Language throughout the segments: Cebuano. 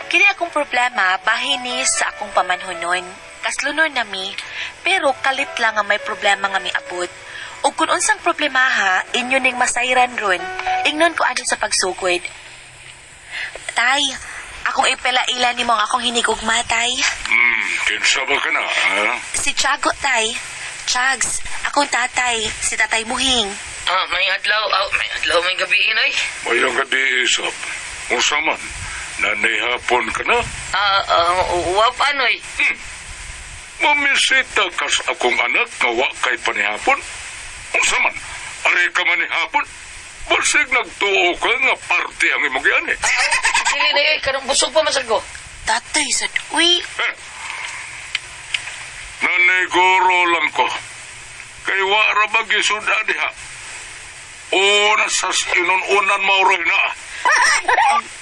Kini akong problema bahin ni sa akong pamanhonon. Kaslunon nami, pero kalit lang nga may problema nga miabot. Ug kung unsang problemaha, inyo ning masayran ron. Ingnon ko ani sa pagsugod. Tay, akong ipelaila nimo ang akong hinigugma, tay. Kinsa ba ka na, ha? Si Tiago, tay. Chags, akong tatay, si Tatay Muhing. Ah, may adlaw, ah, may adlaw, may gabi inay. Mayang gabi, Isab. Unsa man, nanihapon ka na. Ah, ah, wa pa noy. Mamisita kas akong anak nga wa kay panihapon. Unsa man, are ka manihapon. Basig nagtuo ka nga parte ang imong giani. Dili na eh, kanang busog pa man sad ko. Tatay, sad, uy, Eh, naniguro lang ko. Kay wa ra ba gisuda diha. Una sa inununan mauroy na.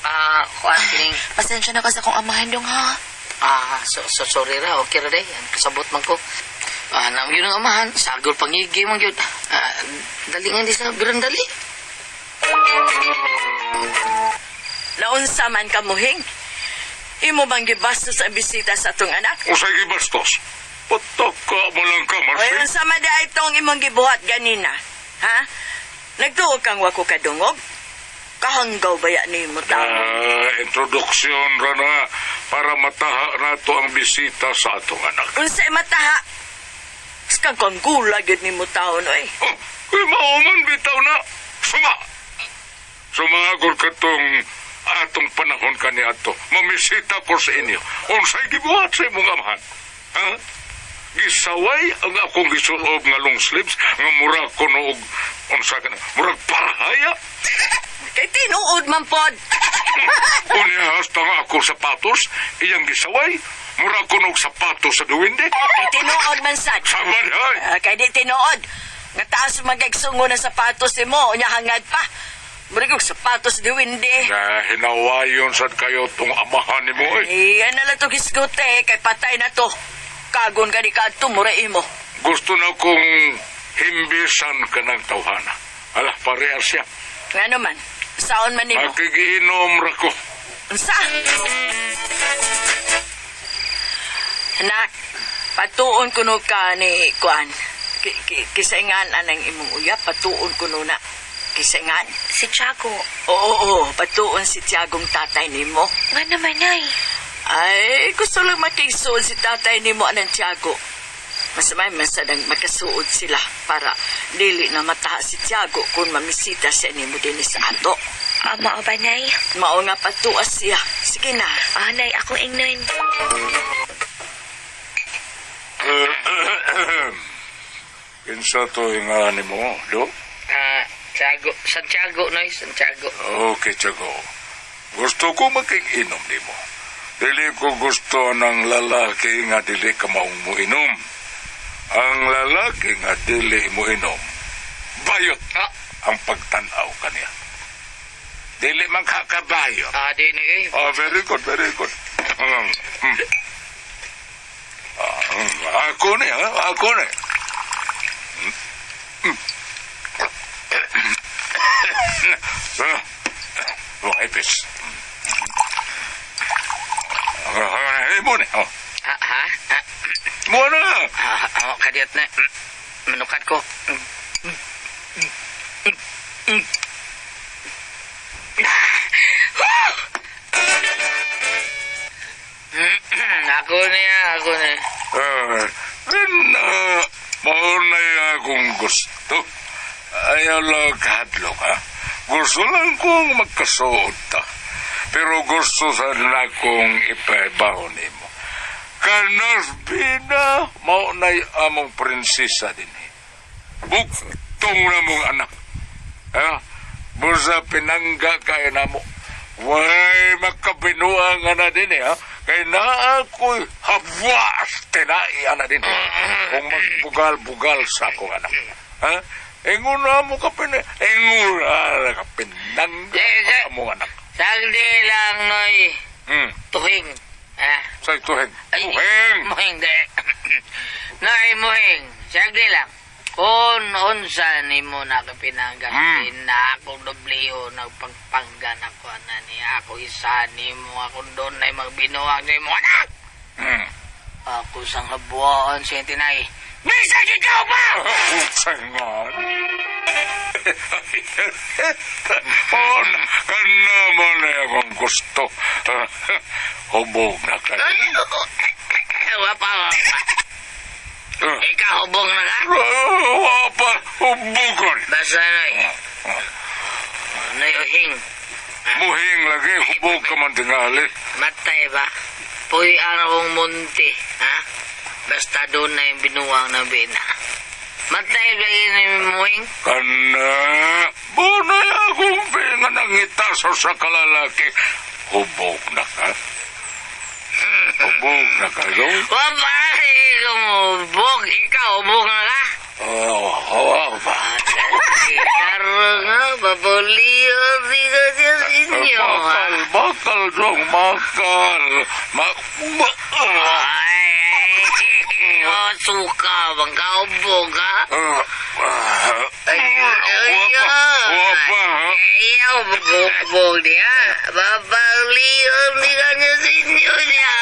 Ah, kuan kining pasensya na ka sa akong amahan dong ha. Ah, so, so sorry ra, okay ra day. Ang kasabot man ko. Ah, nang yun ang amahan, sagol pangigi man gyud. Ah, dali nga di sa birang dali. Naunsa man ka muhing. Imo bang gibastos ang bisita sa atong anak? Usay gibastos. Pataka mo lang ka, O Marcy. unsa man di itong imong gibuhat ganina? Ha? Nagtuo kang wako kadungog? Kahanggaw baya nimo tao? Ah, introduksyon ra na para mataha nato ang bisita sa atong anak. Unsa mataha? Skang kang gula gyud nimo tao no eh. Oh, kay mao man bitaw na. Suma. Sumagol ka tong atong panahon kani ato. Mamisita ko sa inyo. Unsay gibuhat sa imong amahan? Ha? Gisaway ang akong gisulob nga long sleeves nga mura kuno og unsa kana murag parhaya. Kay tinuod man pod. Unya hasta nga ako sapatos iyang gisaway mura kuno og sapatos sa duwende. Kay tinuod man sad. Sama dihay. Ah, kay di tinuod. Nga taas magagsungo ng sapatos nimo, unya hangad pa. Murag og sapatos di windi. Na hinawayon sad kayo tong amahan nimo oy. Eh, ano lang to gisgote, kay patay na to. Kagon ka ni kadto, mura imo. Gusto na kong himbisan ka ng tawhana. Ala, parehas siya. Nga naman, saon man nimo. Makigiinom ra ko. Unsa? Anak, patuon kuno ka ni Kuan. Kisaingan anang imong uyap, patuon kuno na. Kisaingan? Si Tiago, Oo, oo, patuon si Tiagong tatay nimo. nga naman ay. Ay, gusto lang makigsuod si tatay nimo anang Tiago. Masamay man sa nang makasuod sila para dili na mataha si Tiago kung mamisita siya nimo din sa ato. Ah, mao ba, Nay? Mao nga patuas siya. Sige na. Ah, Nay, akong ingnon. Kinsa to nga nimo, do? Ah, Tiago, Santiago noy, Santiago. Okay, Tiago. Gusto ko makiginom nimo. Dili ko gusto ng lalaki nga dili ka maong mo inom. Ang lalaki nga dili mo inom, bayot Ah, ang pagtanaw kaniya. Dili man kakabayot. ah di ni eh. Oh, very good, very good. Ah, ako ni, ha? Ako ni. Ah, oh, ipis. Ah, mo ni. Oh. Ah, ha? Ah, Mo na. ah, ah, kadiyot na. Manukat ko. Ako niya, ako niya. Ah, then, mao na yung akong gusto. Ayaw lang kahadlok, ha? Gusto lang kong magkasuot, ta. Pero gusto sana kong ipaibaho nimo. Kanas bina, mao na'y among prinsesa din. Eh. Buktong na mong anak. Ha? Busa pinangga kay namo. Way makabinuang nga na din eh, ha? Kay naa ako'y habwas tinai ana din. Kung magbugal-bugal sa akong anak. Ha? Inguna mo ka pin... Inguna ka pinangga Eh, eh. among anak. Sagdi lang, Noy. Tuhing. Ah. Say tuhing. Ay, Tuhing! Muhing, di. Noy, muhing. Sagdi lang. Kung unsa nimo na kapinanggan, na akong dobliho nagpangpanggan ako na ni ako isa nimo akong doon ay magbinuang sa imo anak. Ako sang habuan sa tinay. Bisag ikaw pa! Usangan. On, kana mo na akong gusto. Hubog na kayo. Wapa, wapa. Ikaw hubog na ka? Wapa, hubugon. Basta noy. Noy uhing. Muhing lagi, hubog ka man tingali. Matay ba? Puy akong munti, ha? Basta doon na yung binuwang na bina. Matay ba yun yung muhing? Kana, bunay akong pinga nangita sa kalalaki. Hubog na ka. Hubog na kayo? Wapa, ikaw hubog. Ikaw hubog na ka? Oh, wapa. Karoon nga, babuliyo, siga siya inyo, ha? Bakal, bakal dong, bakal. Ma, ma, ah. Ay, ay, oh, suka, bang kaubog, ha? Ah, ah. Ay, ay, Wapa, wapa. Ayaw, bubog niya. Babaliyo, siga niya sa inyo niya.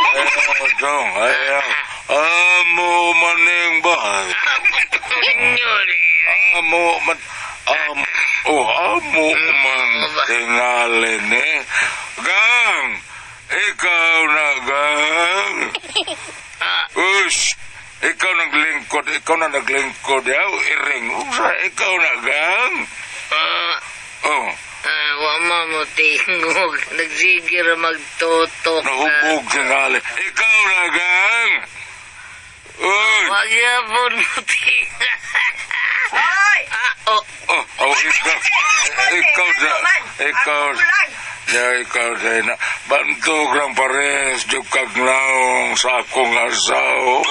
Ayaw, dong, ayaw. Amo maning bahay. Inyo niya. Amo man, amo, oh, amo man tingali ni. Gang, ikaw na, gang. Ush, ikaw naglingkod, ikaw na naglingkod, yaw, iring. Usa, ikaw na, gang. Oh, Wa mo mo tingog. Nagsigir magtutok na. Nahubog tingali. Ikaw na, gang. Uy, Wag yapon mo tingog. Hoy! Ah, oh. oh, oh, ikaw, ikaw na, ikaw, Ya, ikaw na. Bantog lang pares, jug kag naong sa akong asawa.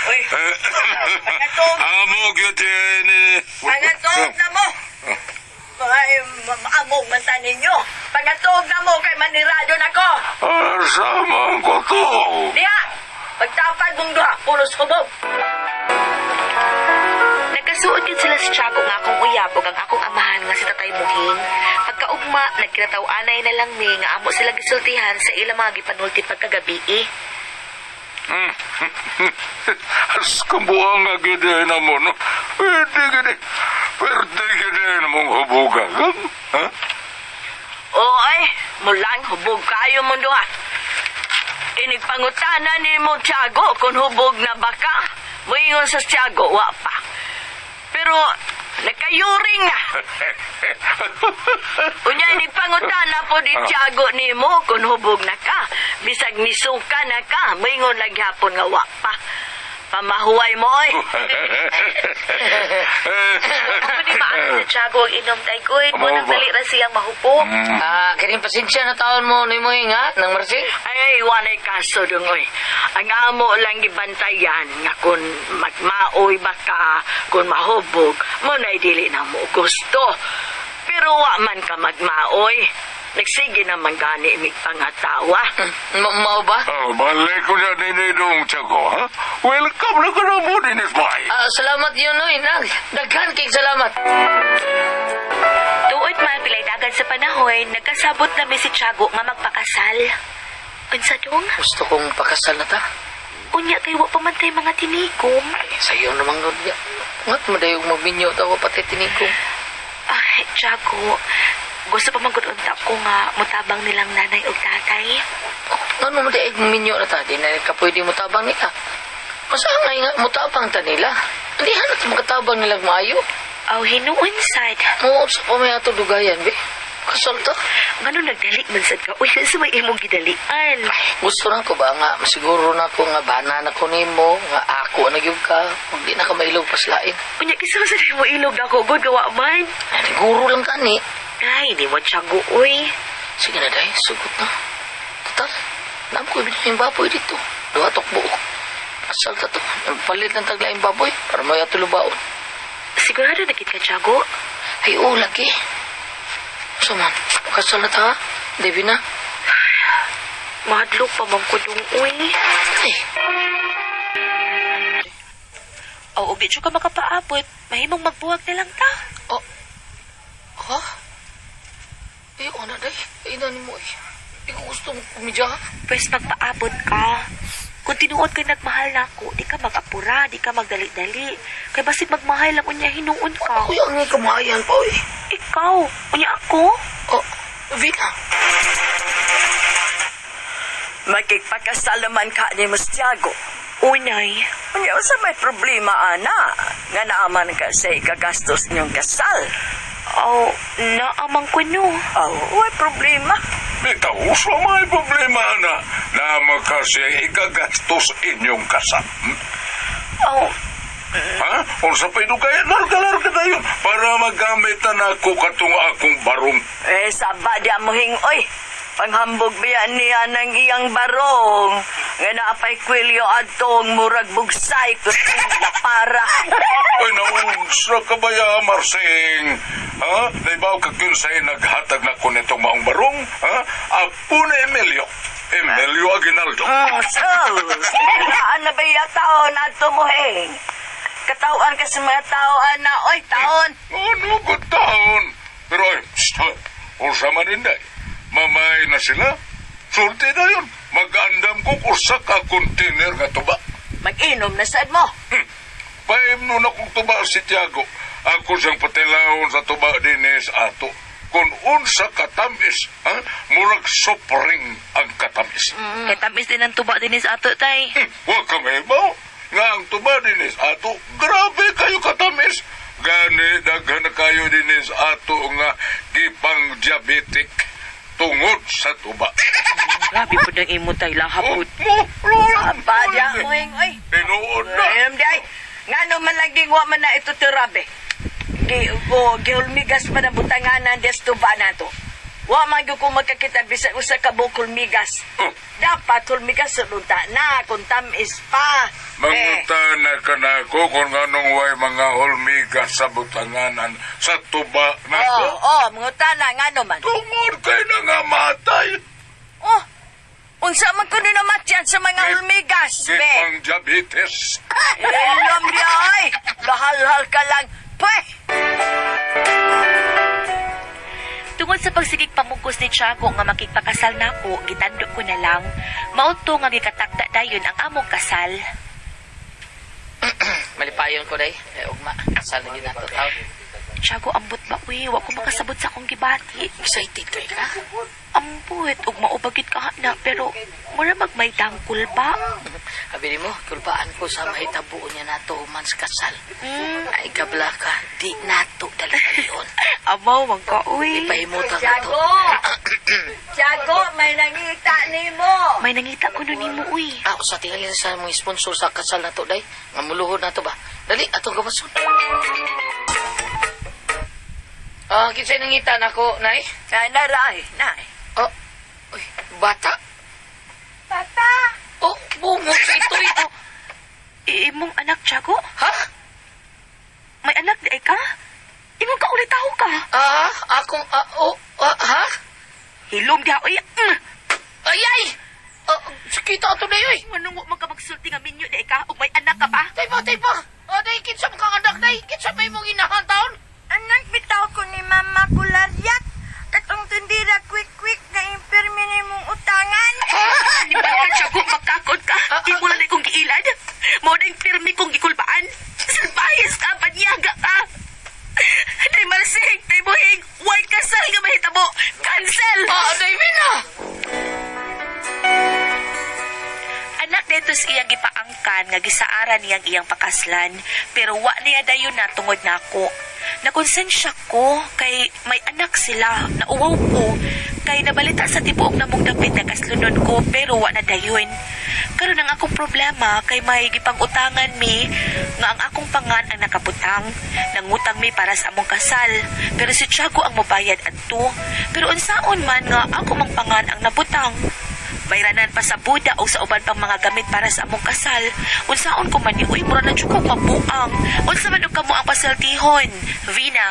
Uy, pangatog. Amo gyud ni. Pangatog na mo. Mga maamog man ta ninyo. Pangatog na mo kay manirado na ko. Sama ko to. Diha, pagtapad mong duha, pulos hubog. Nagkasuod yun sila sa Tiago nga akong uyab ug ang akong amahan nga si Tatay Muhing. Pagkaugma, nagkinataw-anay na lang mi nga amo sila gisultihan sa ilang mga gipanulti pagkagabi eh. As kabuang nga gyud na mo no. Pwede gyud. Pwede gyud na mong hubugan. Ha? Oo ay, mulang hubog kayo mong duha. Inigpangutana ni mo Tiago kung hubog na baka. Muingon sa Tiago, wa pa. Pero nakayuring na. Unya inigpangutana po ni Tiago nimo kung hubog na ka. Bisag nisuka na ka, muingon lang gyapon nga wa pa. Pamahuway mo oy. Ako ni maano si Tiago ang inom tay ko. Mo Amo nang ba? dali ra siyang mahupok. Ah, kining pasensya na taon mo ni Muhing, ha? Nang marsing? Ay, walay kaso dong, oy. Ang amo lang gibantayan nga kung magmaoy ba ka, kung mahubog, mo na dili na mo gusto. Pero wa man ka magmaoy. Nagsige naman gani mig pangatawa. Mao ba? Oh, balik ko na din dong Tiago, ha? Welcome na ka na mo din boy. Ah, salamat yun, oy. Nag, daghan kay salamat. Tuod man pilay dagan sa panahon, nagkasabot na mi si Tiago nga magpakasal. Unsa dong? Gusto kong pakasal na ta. Unya kay wa pa man tay mga tinikom. Ay, sayo naman gud. Ngat mo dayong magbinyo ta ko pati tinikom. Ay, Tiago, gusto pa man gud unta ko nga motabang nilang nanay ug tatay. Oh, ngano mo dayong minyo na ta? Di na ka pwede mo tabang nila. Masangay nga mo tabang ta nila. Hindi hanap makatabang nila maayo. Aw, hinuon sad. Mo sa pa may ato dugayan, be. Kasal ta. Ngano nagdali man sad ka? Uy, sa may imong gidalian. Gusto lang ko ba nga masiguro na ko nga bana na ko nimo nga ako na gyud ka ug di na ka mailog paslain. Unya kinsa man sad mo ilog ako gud gawa man. Ay, siguro lang kani. Ay, di mo Tiago, uy. Sige na day, sugot na. Total, nam ko ibig yung baboy dito. Duha tok buok. Asal ta to. Palit ng taglaing baboy para may ato lubaon. Sigurado na gid ka, Tiago. Ay, oo, lagi. Sa man, kasal na ta, ha? Debbie na. Mahadlok pa man ko dong, uy. Ay, O ug di jud ka makapaabot, mahimong magbuwag na lang ta. Oh. Ha? Eh, ano day? Ina ni mo eh. Di ko gusto mong kumidya. Pwes magpaabot ka. Kung tinuod kay nagmahal na ako, di ka mag-apura, di ka magdali-dali. Kay basig magmahal lang unya hinuon ka. Kuya, ang kamayan pa eh. Ikaw, unya ako. Oh, Vina. Makigpakasalaman ka ni Mas Tiago. Unay, Unya, unsa may problema, ana? Nga naaman ka sa ikagastos niyong kasal. oh, naamang ko no. Aw, way problema. Bitaw, sa may problema na na makasya ikagastos inyong kasal. Hmm? Oh, Ha? Unsa pa kaya? Larga-larga tayo para magamit na ako katong akong barong. Eh, saba di mo hingoy. Panghambog biya niya ng iyang barong. Nga naapay kwilyo adtong murag bugsay kung para. Ay, naunsa ka ba ya, Marsing? Ha? Naibaw ka kinsay naghatag na ko nitong maong barong? Ha? Apo na Emilio. Emilio Aguinaldo. So, saan na ba iya taon adto mo hing? Katawan ka sa mga tao, ana. Oy, taon. Ano ko taon? Pero ay, psst, ha? Unsa man inday? Mamay na sila. Sulti na yun. Mag-andam ko usa ka container nga tuba. Mag-inom na sad mo. Paimno na kong tuba si Tiago. Ako siyang patilawon sa tuba dinis ato. Kung unsa katamis, ha? Murag sopring ang katamis. Kay tamis din ang tuba din sa ato, tay. Wa ka mahibaw. Nga ang tuba dinis ato, grabe kayo katamis. Gani, daghan na kayo dinis ato nga gipang diabetic tungod sa tuba. Grabe po ng imo, tay. Oh, Lahapod. mo, lola. Saba di mo hing, oy. Tinuod na. Ayun di ay. Nga no man lagi wa man na ito tirabe. Gi o gihulmigas man ang butanganan des tuba nato. Wa man gyud ko magkakita bisan usa ka buok hulmigas. Oh. Dapat hulmigas sa lunta na kung tamis pa. Eh, Mangutana ka na ako kung anong way mga hulmigas sa butanganan sa tuba na oh, ko. oh, mangutana ngano man. Tungod kay na nga matay. Oh. Unsa man kuno namatyan sa mga hulmigas, be? Gipang diabetes. Ilom di ay. Lahalhal ka lang. Pweh! Tungod sa pagsigig pamugos ni Tiago nga makigpakasal nako, gitando ko na lang. Mao to nga gikatakda dayon ang among kasal. Malipayon ko day. Eh, ugma. Kasal na ginato tao. Tiago, ambot ba uy? Wa ko makasabot sa akong gibati. Excited kay ka? Ambot, ug maubagit ka na, pero mura magmay dangkul ba? Abi mo, kulbaan ko sa mahitabo niya nato human sa kasal. Ay, gabla ka. Di nato dali-dalion. Amaw, man ka, uy. Ipahimutan na to. Tiago! Tiago, may nangita nimo. May nangita ko nun nimo, uy. Ah, sa tingali sa mga sponsor sa kasal na to, day. Nga muluhod na to ba? Dali, atong gawason. Ah, kinsay nangita nako, nay? Ay, naray, nay. Oh, uy, bata. Papa! Oh, bungo sa ito ito. Imong anak, Tiago? Ha? May anak di ay ka? Imong kaulitaw ka? Ah, akong, ah, oh, ah, ha? Hilom diha, uy. Ay, ay! Ah, kita ato day, uy. Manungo man ka magsulti nga minyo di ay ka? Ug may anak ka pa? Day pa, day pa. Ah, day, kinsa mo kang anak, day? Kinsa may mong inahan taon? Anak bitaw ko ni Mama Kulariat. Katong tindira quick-quick na impirmi ni mong utangan. Di ba ka, Tiago? Magkakon ka? Imo lang kong giilad. Mao na yung pirmi kong gikulbaan. Salbayas ka, banyaga ka. Day Marsing, day Buhing, way kasal nga mahitabo. Cancel! Ah, day, Mina! Anak dito sa iyang gipaangkan nga gisaaran niyang iyang pakaslan, pero wa niya dayon na tungod nako. Nakonsensya ko kay may anak sila, nauwaw ko kay nabalita sa tibuok na mong dapit na kaslunon ko pero wa na dayon. Karon ang akong problema kay may gipang-utangan mi nga ang akong pangan ang nakabutang. Nangutang mi para sa among kasal, pero si Tiago ang mobayad adto. Pero unsaon man nga ako mang pangan ang nabutang. Bayranan pa sa buda o sa uban pang mga gamit para sa among kasal. Unsaon ko man ni uy, mura na jud kog mabuang. Unsa man og kamo ang pasaltihon? Vina.